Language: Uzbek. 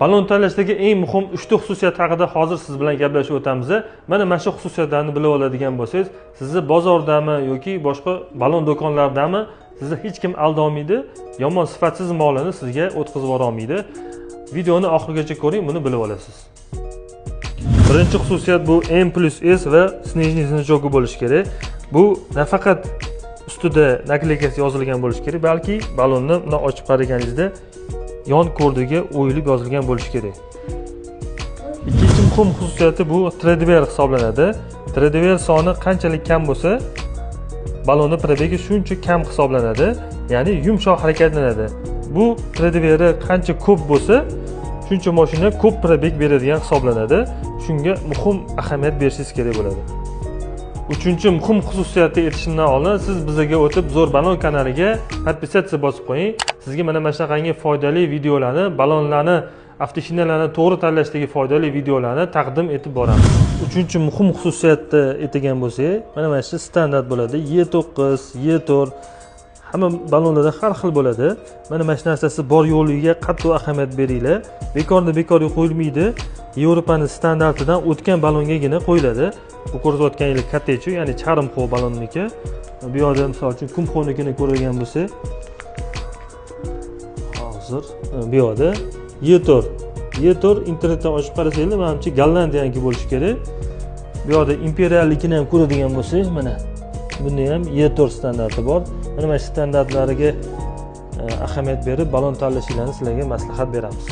Balon tanlashdagi eng muhim 3 ta xususiyat haqida hozir siz bilan gaplashib o'tamiz. Mana shu xususiyatlarni bilib oladigan bo'lsangiz, sizni bozordami yoki boshqa balon do'konlaridami sizni hech kim aldolmaydi, yomon sifatsiz molini sizga o'tkazib yubora olmaydi. Videoni oxirigacha ko'ring, buni bilib olasiz. Birinchi xususiyat bu M+S va снижный значок bo'lishi kerak. Bu nafaqat ustida nakleykasi yozilgan bo'lishi kerak, balki balonni bundan ochib qaraganingizda yon ko'rdiga o'yilib yozilgan bo'lishi kerak. Ikkinchi muhim xususiyati bu treadwear hisoblanadi. Treadwear soni qanchalik kam bo'lsa, balonni probegi shuncha kam hisoblanadi, ya'ni yumshoq harakatlanadi. Bu treadweari qancha ko'p bo'lsa, shuncha mashina ko'p probeg beradigan hisoblanadi. Shunga muhim ahamiyat berishingiz kerak bo'ladi. Uchinchi muhim xususiyatni aytishimdan oldin siz bizga o'tib Zo'r Balon kanaliga podpisatsiya bosib qo'ying. Sizga mana shunaqangi foydali videolarni, balonlarni, avtoshinalarni to'g'ri tanlashdagi foydali videolarni taqdim etib boramiz. Uchinchi muhim xususiyatni aytgan bo'lsak, mana shu standart bo'ladi. E9, E4 hamma balonlarda har xil bo'ladi. Mana shu narsasi bor yo'qligiga qattiq ahamiyat beringlar. Bekorni bekorga qo'yilmaydi. Yevropaning standartidan o'tgan balongagina qo'yiladi. Bu ko'rsatayotganingiz Katechu, ya'ni charmxo balonniki. Bu yerda misol uchun Kumxonikini ko'rgan bo'lsak, hozir bu yerda E4. E4 internetdan ochib qarasanglar, menimcha Gollandiyaniki bo'lishi kerak. Bu yerda imperiallikini ham ko'radigan bo'lsangiz, mana bunda ham E4 standarti bor. Mana shu standartlariga ahamiyat berib balon tanlashingizni sizlarga maslahat beramiz.